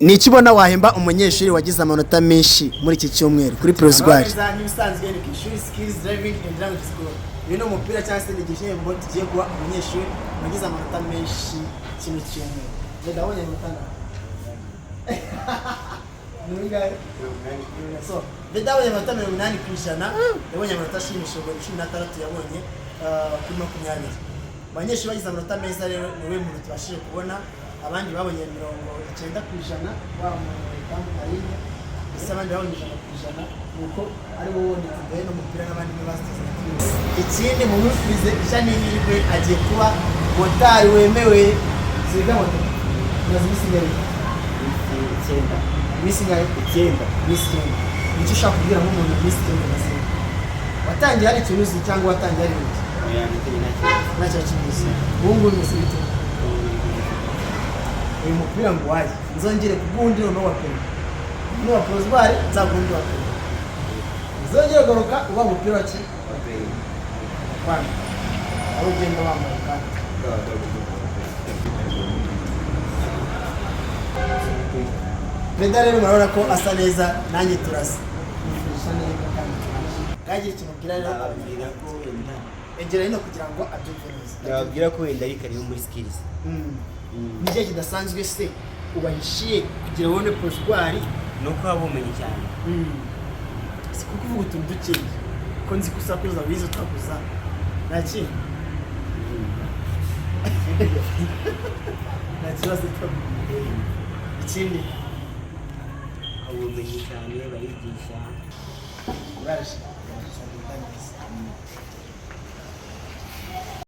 Ni iki ubona wahemba umunyeshuri wagize amanota menshi muri iki cyumweru kuri provisoire? Nk'ibisanzwe ni ku ishuri Skills Driving and Language School. Uyu ni umupira cyangwa se ni igihembo tugiye guha umunyeshuri wagize amanota menshi kino cyumweru. Ndabonye amanota angahe? Ni bingahe? So Veda yabonye amanota 80%. Yabonye amanota ashimishije, ubwo 16 yabonye kuri 20. Abanyeshuri bagize amanota meza rero ni we muntu tubashije kubona. Abandi babonye 90%, wa mudamu Karine, ndetse abandi babonye 100%, nuko ari wowe wabonetse mbere n'umupira n'abandi ntibaziteze. Ikindi, mumwifurize ishya n'ihirwe, agiye kuba motari wemewe. Ziga moto umaze iminsi ingahe? 9. Iminsi ingahe? 9. Iminsi 9. Nicyo ushaka kubwira nk'umuntu iminsi 9 umaze? Watangiye hari ikintu uzi cyangwa watangiye hari ibintu? Oya, niteye nta kibazo. Ntacyo kimuzi. Ubu ngubu bimeze bite? Uyu mupira ngo waye nzongere kubw'undi noneho wa permis n'uwa provisoire, nzaguha undi wa permis, nzongere kugaruka uba umupira wa ki kwana aho ugenda wambaye kandi. Veda rero murabona ko asa neza, nanjye turasa. Nifurije neza kandi kagira ikintu ubwira rero. Nababwira ko wenda Egera hino kugira ngo abyumve neza. Nababwira ko wenda ari karibu muri Skills. Ni ikihe kidasanzwe se ubahishiye kugira ubone provisoire? Ni uko waba ubumenyi cyane. Si kuko uvuga utuntu dukeya ko nzi ko usakuza, wize utakuza, nta kintu, nta kibazo. Ikindi? Haba ubumenyi cyane, barigisha. Uraje.